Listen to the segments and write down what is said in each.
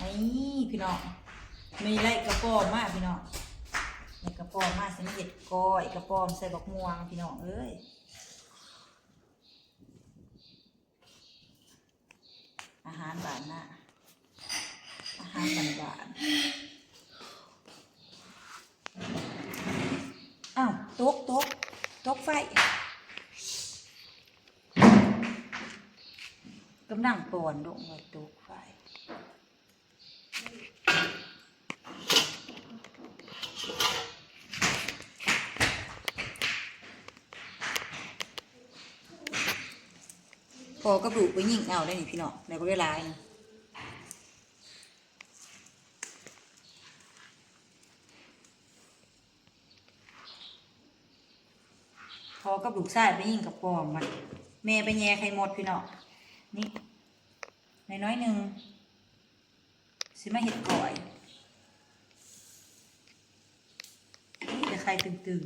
ນີ້ພີ່ນ້ອງ ມີໄລ່ກະປອມມາພີ່ນ້ອງ ໄລ່ກະປອມມາ ຊິມາເຮັດກ້ອຍກະປອມໃສ່ບັກມ່ວງພີ່ນ້ອງເອີຍ. ອາຫານບ້ານນາ ອາຫານບ້ານໆ. ອ້າວ ຕົກ ຕົກ ຕົກໄຟ ກຳລັງປ່ອນລົງວ່າຕົກໄຟ. ພໍ່ກັບລູກໄປຍິງເອົາໄດ້ນີ້ພີ່ນ້ອງ ໄດ້ບໍ່ໄດ້ຫຼາຍ. ພໍ່ກັບລູກຊາຍໄປຍິງກະປອມ ບັດແມ່ໄປແຍ່ໄຂ່ມົດພີ່ນ້ອງ ນີ້ ນ້ອຍໆໜຶ່ງ. ຊິມາເຮັດກ້ອຍ ມີແຕ່ໄຂ່ຕຶງ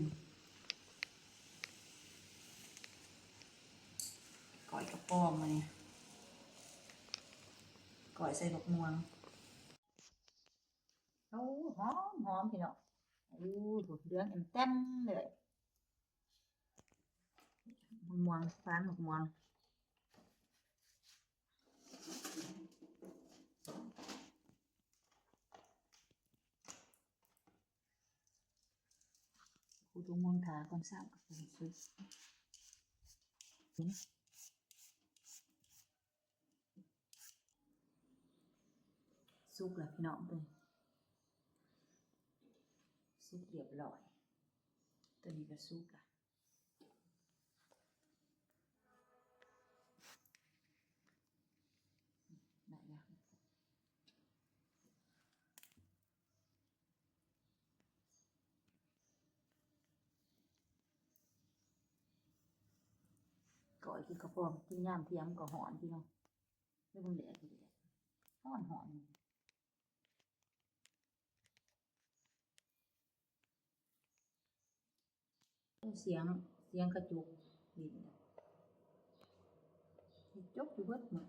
ໆ ກ້ອຍກະປອມມື້ນີ້ ກ້ອຍໃສ່ບັກມ່ວງ. ໂອ້ ຫອມໆ ພີ່ນ້ອງ ໂອ້ ເຫຼືອງແຕ່ມເລີຍ ໝາກມ່ວງ ຟານໝາກມ່ວງ. ຄູຕົວມ່ວງທາກ່ອນຊ້ຳກັບຜູ້ສຸກ ສຸກແລ້ວພີ່ນ້ອງເອີຍ ສຸກຮຽບຮ້ອຍ ຕົວນີ້ກະສຸກລະ ໄດ້ລະ. ກ້ອຍຄືກະປອມ ກິນຍາມທ່ຽງມັນກະຮ້ອນພີ່ນ້ອງ ແລ້ວເບິ່ງແດດ ຮ້ອນໆ. ສຽງ ສຽງກະຈົກຫຼິ້ນ ກະຈົກຢູ່ເບິດມື້.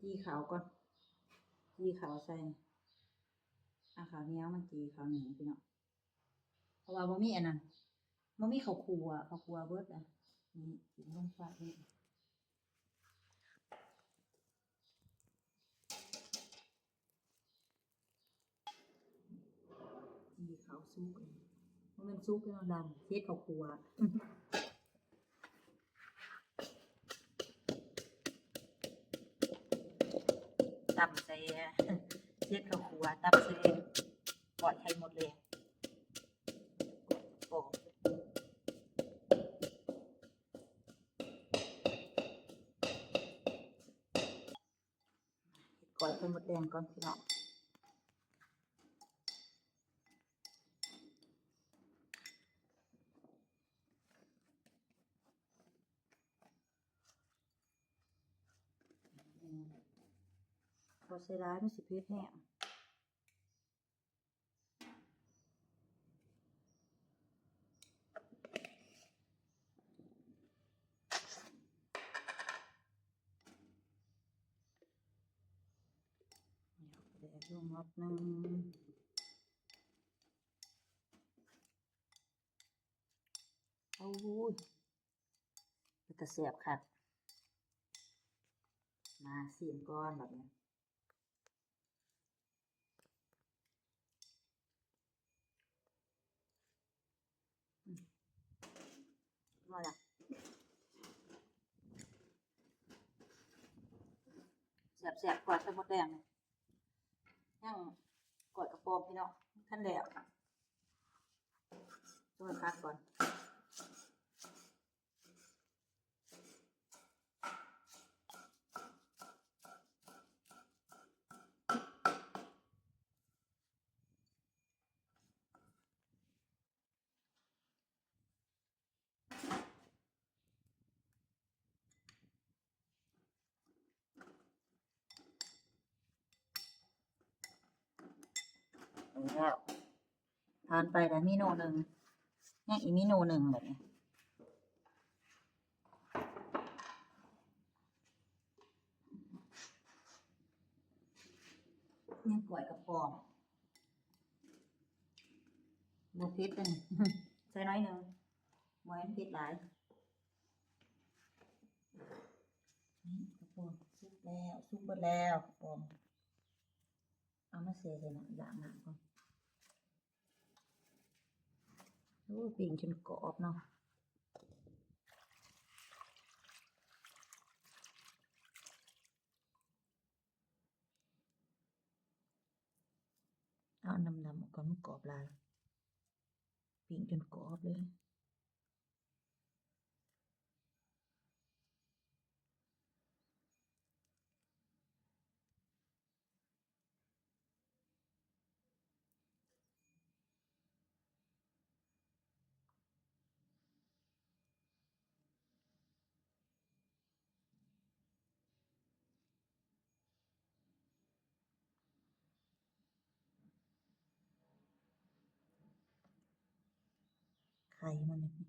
ຈີ່ເຂົ້າກ່ອນ ຈີ່ເຂົ້າໃສ່ ເອົາເຂົ້າໜຽວມາຈີ່ເຂົ້າໜຶ້ງພີ່ນ້ອງ. ເພາະວ່າບໍ່ມີອັນນັ້ນ ບໍ່ມີເຂົ້າຂົ້ວ ເຂົ້າຂົ້ວເບິດລະ ນີ້ກິນລົງໄຟເລີຍ. ຈີ່ເຂົ້າສຸກ ບໍ່ແມ່ນສຸກເນາະ ດຳ ເຮັດເຂົ້າຂົ້ວ. ຕຳໃສ່ເຮັດເຂົ້າຂົ້ວ ຕຳໃສ່ກ້ອຍໄຂ່ມົດແດງ ໂອ້ ເຮັດກ້ອຍໄຂ່ມົດແດງກ່ອນພີ່ນ້ອງ. ບໍ່ໃສ່ຫຼາຍ ມັນຊິເຜັດແຮງ. ແດກລົງໜ້ອຍໜຶ່ງ. ໂອ້ຍ ເປັນຕາແຊບຄັກ. ມາຊີມກ່ອນບັດນີ້. ອືມ ພໍລະ ແຊບໆ ກວ່າໄຂ່ມົດແດງ. ຍັງກ້ອຍກະປອມພີ່ນ້ອງ ບໍ່ທັນແລ້ວ ຕ້ອງພັກກ່ອນ. ອ ແລ້ວ ຜ່ານໄປແລ້ວເມນູໜຶ່ງ ຍັງອີກເມນູໜຶ່ງບັດນີ້ ຍັງກ້ອຍກະປອມ ບໍ່ເຜັດເດ້ ໃສ່ໜ້ອຍໜຶ່ງ ບໍ່ໃຫ້ມັນເຜັດຫຼາຍ. ນີ້ກະປອມສຸກແລ້ວ ສຸກເບິດແລ້ວກະປອມ ເອົາມາແຊ່ໃສ່ນ້ຳ ລ້າງນ້ຳກ່ອນ. ໂອ້ ປີ້ງຈົນກອບເນາະ ເອົານ້ຳໆອອກກ່ອນ ມັນກອບຫຼາຍ ປີ້ງຈົນກອບເລີຍ. ໄຂ່ມັນນີ້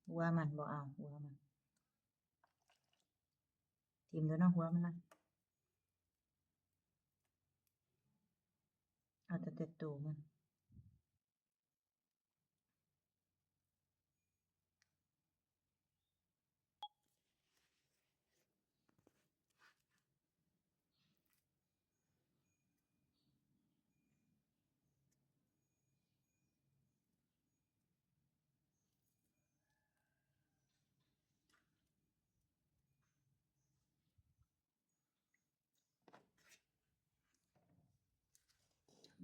ຫົວມັນບໍ່ເອົາ ຫົວມັນ ຖິ້ມໂລດເນາະ ຫົວມັນນະ ເອົາແຕ່ ແຕ່ໂຕມັນ.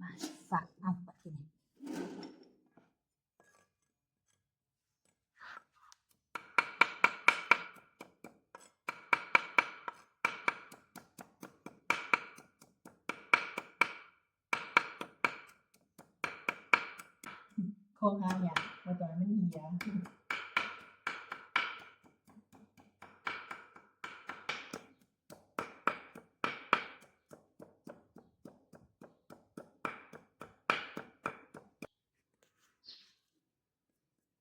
ມາ ຟັກເອົາບັດທີນີ້ ຂອງຫາຍາກ ບໍ່ຕ້ອງໃຫ້ມັນເຫ່ຍ.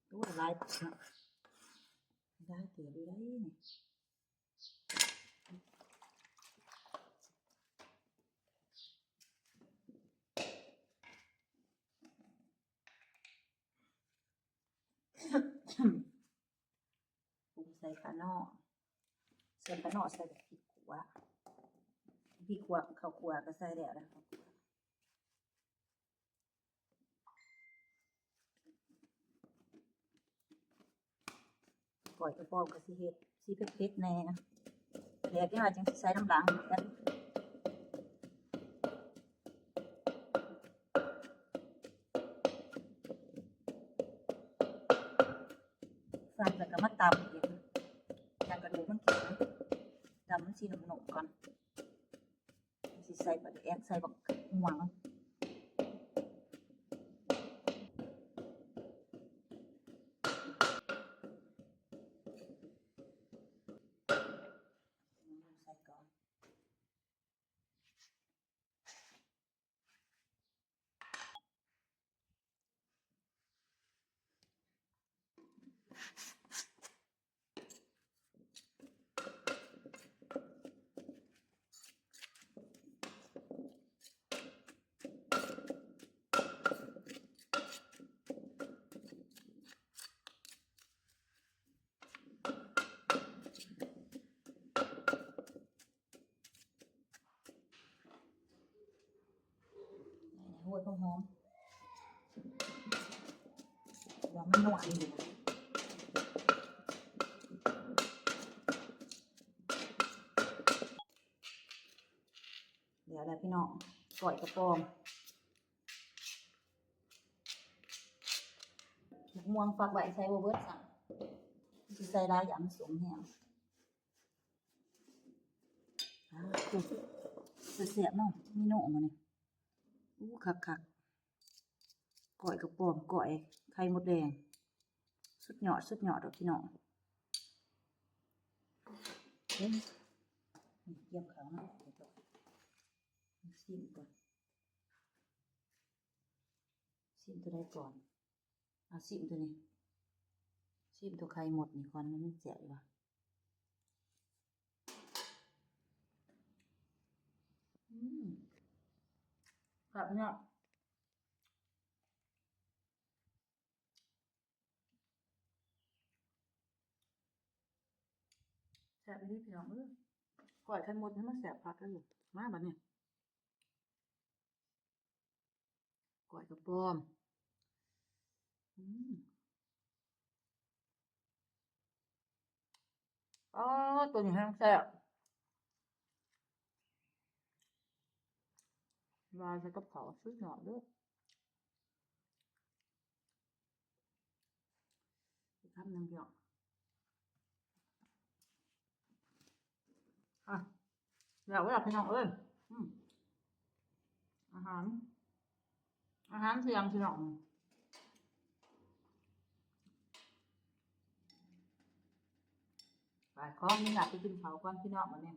ໂອ້ ຫຼາຍເນາະ ຫຼາຍເຕີບຢູ່ໃດ໋ນີ້. ປຸງໃສ່ປາໜໍ່ ສ່ວນປາໜໍ່ໃສ່ແບບພິກຂົ້ວ ພິກຂົ້ວ ເຂົ້າຂົ້ວກໍໃສ່ແລ້ວນະ ເຂົ້າຂົ້ວ. ກ້ອຍກະປອມກໍຊິເຮັດ ຊິເຜັດໆແດ່ ແດກຈັ່ງວ່າຈັ່ງຊິໃສ່ນຳຫຼັງ. ສັບແລ້ວກໍມາຕຳອີກ ຢ້ານກະດູກມັນແຂງ ຕຳມັນຊິໜຸ່ມໆກ່ອນ. ຊິໃສ່ປາແດກ ໃສ່ບັກມ່ວງ ໃສ່ກ່ອນ. ໃສ່ ໂອ້ຍ ຫອມໆ ວ່າມັນນົວດີ. ແລ້ວແຫຼະພີ່ນ້ອງ ກ້ອຍກະປອມ. ໝາກມ່ວງຟັກໄວ້ໃສ່ບໍ່ເບິດຊ້ຳ ຊິໃສ່ຫຼາຍຢ້ານມັນສົ້ມແຮງ. ອ່າ ແຊບໆ ເນາະ ເມນູມື້ນີ້. ໂອ້ ຄັກໆ ກ້ອຍກະປອມ ກ້ອຍໄຂ່ມົດແດງ ສຸດຍອດ ສຸດຍອດດອກພີ່ນ້ອງ. ເອີ ກຽມເຂົ້າເນາະ ຊິມກ່ອນ ຊິມຕົວໃດກ່ອນ? ເອົາ ຊິມຕົວນີ້ ຊິມຕົວໄຂ່ມົດນີ້ກ່ອນ ວ່າມັນແຊບຢູ່ບໍ່. ອືມ ແຊບເນາະ ແຊບອີ່ຫຼີພີ່ນ້ອງເອີຍ. ກ້ອຍໄຂ່ມົດນີ້ມັນແຊບຄັກເລີຍ. ມາບັດນີ້ ກ້ອຍກະປອມ. ອືມ ອໍ ຕົວນີ້ແຮງແຊບ ລາຍໃສ່ກັບເຂົ້າ ສຸດຍອດເລີຍ. ອີກຄຳໜຶ່ງພີ່ນ້ອງ. ອ່ະ ແລ້ວ ແລ້ວພີ່ນ້ອງເອີຍ. ອືມ ອາຫານ ອາຫານທ່ຽງພີ່ນ້ອງ. ໄປ ຂໍອະນຸຍາດໄປກິນເຂົ້າກ່ອນພີ່ນ້ອງ ບັດນີ້.